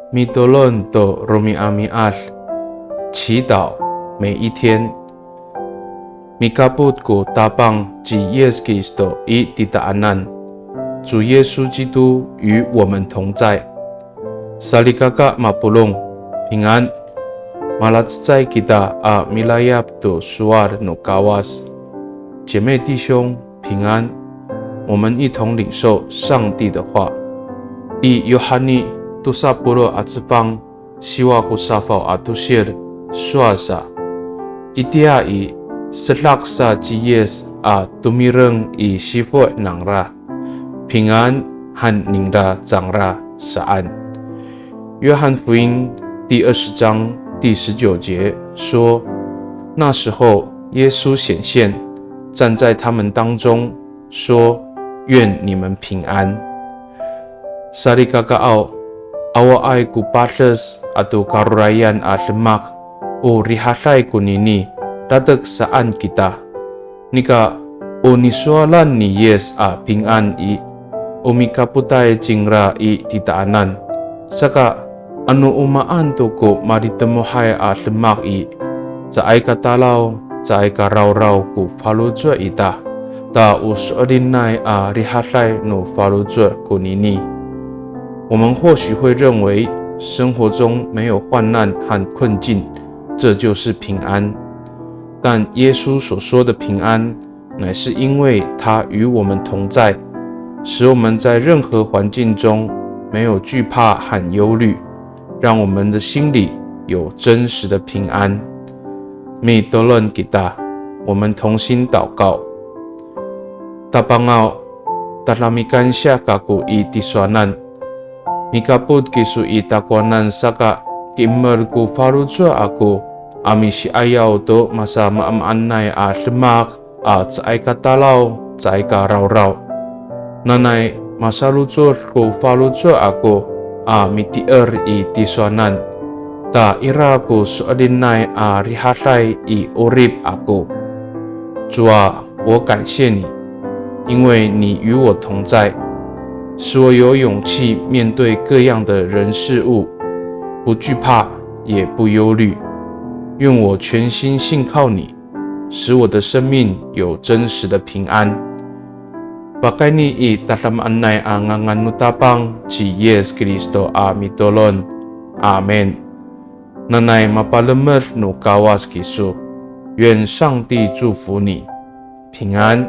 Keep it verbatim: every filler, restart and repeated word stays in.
Mitolon to romi'ami'ad, 祈祷每一天。Mikapot ko Tapang ci Yis Kristo i titaanan, 主耶稣基督与我们同在。Salikaka mapolong, 平安。Malacecay kita a milayap to sowal no Kawas. 姐妹弟兄， 平安。我们一同领受上帝的话。I Yohani tosa polo' a cefang, siwa ko safaw a tosil, sowal sa, itiya i, sedak sa ci Yis a tomireng i sifo' nangra, 平安 han ningra cangra saan. 约翰福音第二十章第十九节说，那时候耶稣显现，站在他们当中，说：愿你们平安。Salikakaaw, awaay ko pades ato karorayan a demak, o rihaday konini, latek saan kita. Nika, o nisowalan ni Yis a 平安 i, o mikapotay cingra i titaanan. Saka, ano o maan to ko malitemohay a demak i, caay ka talaw, caay ka rawraw ko faloco' ita, ta o so'elinay a rihaday no faloco' konini. 我们或许会认为生活中没有患难和困境，这就是平安。但耶稣所说的平安，乃是因为他与我们同在，使我们在任何环境中没有惧怕和忧虑，让我们的心里有真实的平安。Mitolon kita, 我们同心祷告。Tapangaw, tada mikansiya kako i tisowanan. Mikapot kiso i takowanan saka ki'emel ko faloco' ako a misi'ayaw to masamaamaanay a demak a caay ka talaw, caay ka rawraw. Nanay masalocod ko faloco' ako a mitier i tisowanan, ta ira ko so'elinay a rihaday i 'orip ako. 主啊，我感谢你，因为你与我同在，使我有勇气面对各样的人事物，不惧怕，也不忧虑。愿我全心信靠你，使我的生命有真实的平安。Pakayni i tadamaanay a ngangan no Tapang ci Yis Kristo a mitolon. Amin. Nanay mapalemed no Kawas kiso. 愿上帝祝福你，平安。